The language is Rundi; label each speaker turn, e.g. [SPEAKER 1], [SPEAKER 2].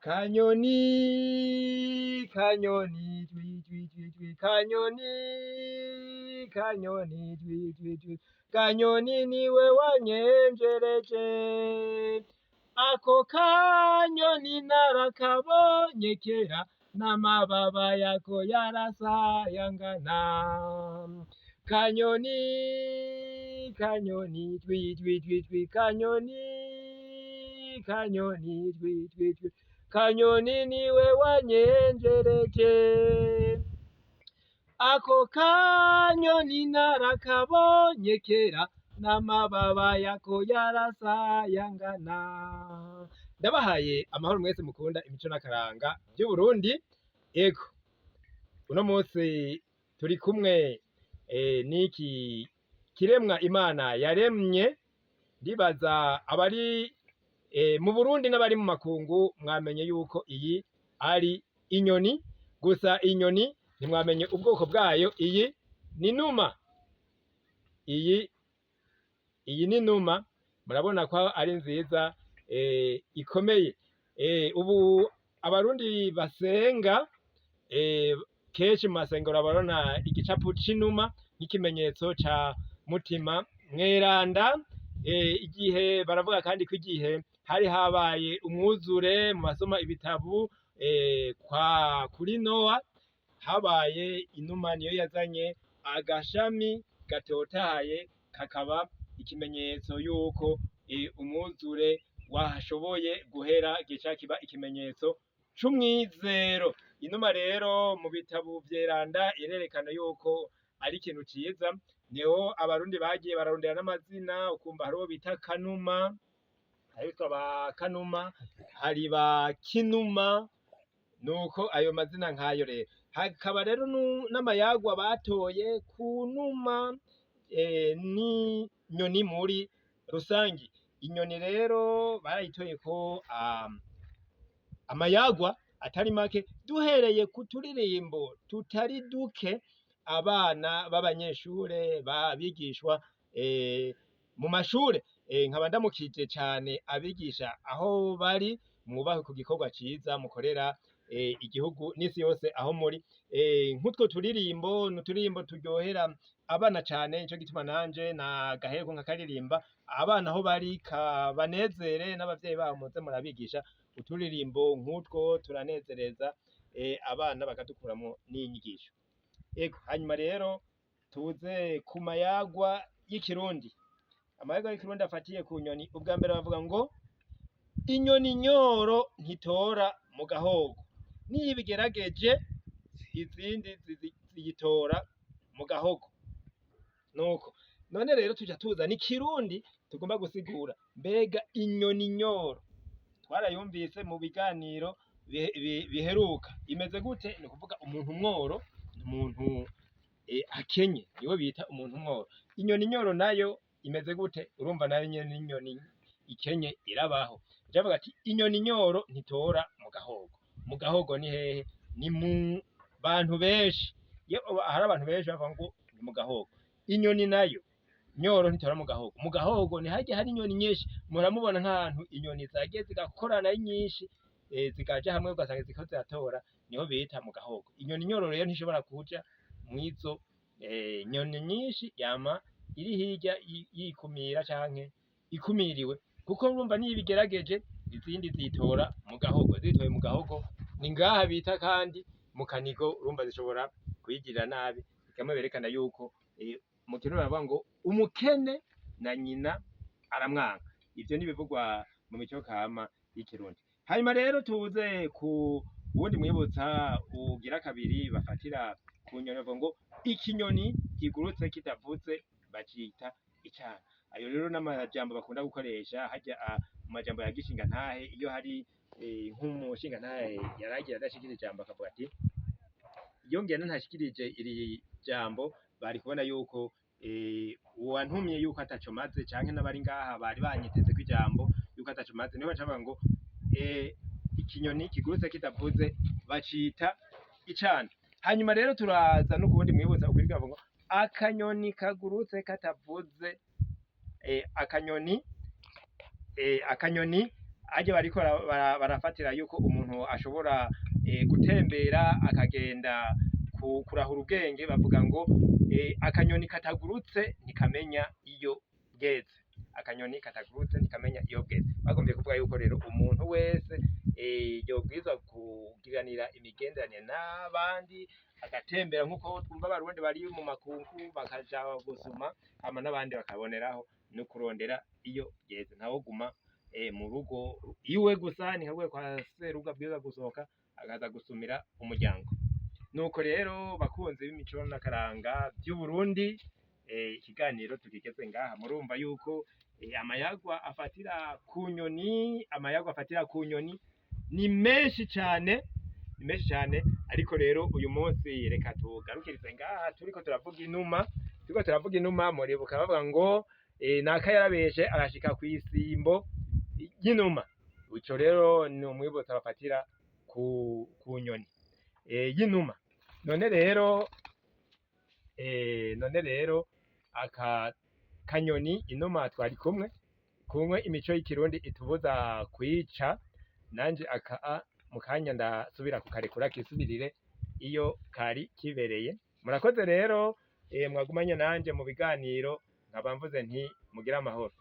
[SPEAKER 1] Kanyoni, kanyoni, twi twi twi twi, kanyoni, kanyoni, twi twi twi, kanyoni niwe wanyenjereje. Ako kanyoni narakabonye kera, n'amababa yako yarasayangana. Kanyoni, kanyoni, twi twi twi twi, kanyoni, kanyoni, twi twi twi, kanyoni niwe wanyenjereje. Ako kanyoni narakabonye kera, n'amababa yako yarasayangana. Ndabahaye amahoro mwese mukunda imico n'akaranga by'Uburundi. Ego, uno munsi turi kumwe n'iki kiremwa Imana yaremye. Ndibaza abari mu Burundi n'abari mu makungu mwamenye yuko iyi ari inyoni. Gusa inyoni ntimwamenye ubwoko bwayo. Iyi ni numa, iyi ni numa. Murabona ko ari nziza, ikomeye. Ubu Abarundi basenga, kenshi mu masengero barabona igicapu c'inuma nk'ikimenyetso ca Mutima Mweranda. Igihe baravuga kandi ko igihe hari habaye umwuzure, mu basoma ibitabu, kwa kuri Nowa, habaye inuma niyo yazanye agashami gatotahaye kakaba ikimenyetso yuko umwuzure washoboye guhera, gica kiba ikimenyetso c'umwizero. Inuma rero mu bitabo vyeranda irerekana yuko ari ikintu ciza. Niho Abarundi bagiye bararondera n'amazina, ukumva hariho bita Kanuma, ahitwa ba Kanuma, hari ba Kinuma. Nuko ayo mazina nkayo rero hakaba rero n'amayagwa batoye ku numa, n'inyoni muri rusangi. Inyoni rero barayitoye ko amayagwa atari make, duhereye ku turirimbo tutari duke abana b'abanyeshure bigishwa mu mashure. Nkaba ndamukije cane abigisha aho bari, mwubahwe ku gikorwa ciza mukorera igihugu n'isi yose aho muri. Nk'utwo turirimbo ni uturirimbo turyohera abana cane, nico gituma nanje nagahereko nkakaririmba abana aho bari kabanezere, n'abavyeyi babo muze murabigisha uturirimbo nk'utwo, turanezereza abana bakadukuramwo n'inyigisho. Ego, hanyuma rero tuze ku mayagwa y'ikirundi. Amayagwa y'ikirundi afatiye ku nyoni. Ubwa mbere bavuga ngo inyoni nyoro ntitora mu gahogo, niyo ibigerageje izindi ziyitora mu gahogo. Nuko none rero tuja tuza ni kirundi tugomba gusigura. Mbega inyoni nyoro twarayumvise mu biganiro biheruka, imeze gute? Ni ukuvuga umuntu mworo, umuntu akenye niwe bita umuntu mworo. Inyoni nyoro nayo imeze gute? Urumva nayo nyene inyoni ikenye irabaho. Javuga ati inyoni nyoro ntitora mu gahogo. Mu gahogo ni hehe? Ni mu bantu benshi. Iyo hari abantu benshi bavuga ngo ni mu gahogo. Inyoni nayo nyoro ntitora mu gahogo. Mu gahogo ni harya hari inyoni nyinshi, muramubona nk'ahantu inyoni zagiye zigakorana ari nyinshi, zikaja hamwe ugasanga ziriko ziratora, niho bita mu gahogo. Inyoni nyoro rero ntishobora kuja mwizo nyoni nyinshi, yama iri hirya yikumira canke ikumiriwe, kuko urumva niyo ibigerageje izindi zitora mu gahogo. Zitoye mu gahogo ni ngaha bita kandi mu kanigo, urumva zishobora kuyigirira nabi. Bikamwe berekana yuko mu kirundi baravuga ngo umukene na nyina aramwanka. Ivyo nibivugwa mu mico kama y'ikirundi. Hanyuma rero tuze ku wundi mwibutsa ugira kabiri bafatira ku nyoni, bavuga ngo ikinyoni kigurutse kitavuze bacita icana. Ayo rero n'amajambo bakunda gukoresha harya mu majambo ya gishingantahe. Iyo hari nk'umushingantahe yaragira adashikira ijambo, akavuga ati iyo ngenda ntashikirije iri jambo, bari kubona yuko uwantumye yuko ataco maze, canke n'abari ngaha bari banyiteze ko ijambo yuko ataco maze. Niho baca bavuga ngo ikinyoni kigurutse kitavuze bacita icana. Hanyuma rero turaza no kuwundi mwibutsa ukurikira, bavuga ngo akanyoni kagurutse katavuze, akanyoni Harya bariko barafatira yuko umuntu ashobora gutembera akagenda kurahura ubwenge, bavuga ngo akanyoni katagurutse ntikamenya iyo bweze, akanyoni katagurutse ntikamenya iyo bweze. Bagombye kuvuga yuko rero umuntu wese yobwirizwa kugiranira imigenderanire n'abandi, agatembera nk'uko twumva abarundi bari mu makungu bakaja gusuma, hama n'abandi bakaboneraho no kurondera iyo bweze. Ntawoguma mu rugo iwe gusa, ni nka kwa serugo abwirizwa gusohoka akaza gusumira umuryango. Nuko rero bakunzi b'imico n'akaranga vy'Uburundi, ikiganiro tukigeze ngaha, murumva yuko amayagwa afatira ku nyoni, amayagwa afatira ku nyoni ni menshi cane, ni menshi cane. Ariko rero uyu munsi reka tugarukirize ngaha, turiko turavuga inuma, turiko turavuga inuma. Muribuka bavuga ngo naka yarabeshe arashika kw'isimbo y'inuma. Ico rero ni umwibutso bafatira ku nyoni y'inuma. None rero aka kanyoni inuma twari kumwe kumwe, imico y'ikirundi itubuza kwica, nanje aka mu kanya ndasubira kukarekura kisubirire iyo kari kibereye. Murakoze rero, mwagumanye nanje mu biganiro, nkaba mvuze nti mugire amahoro.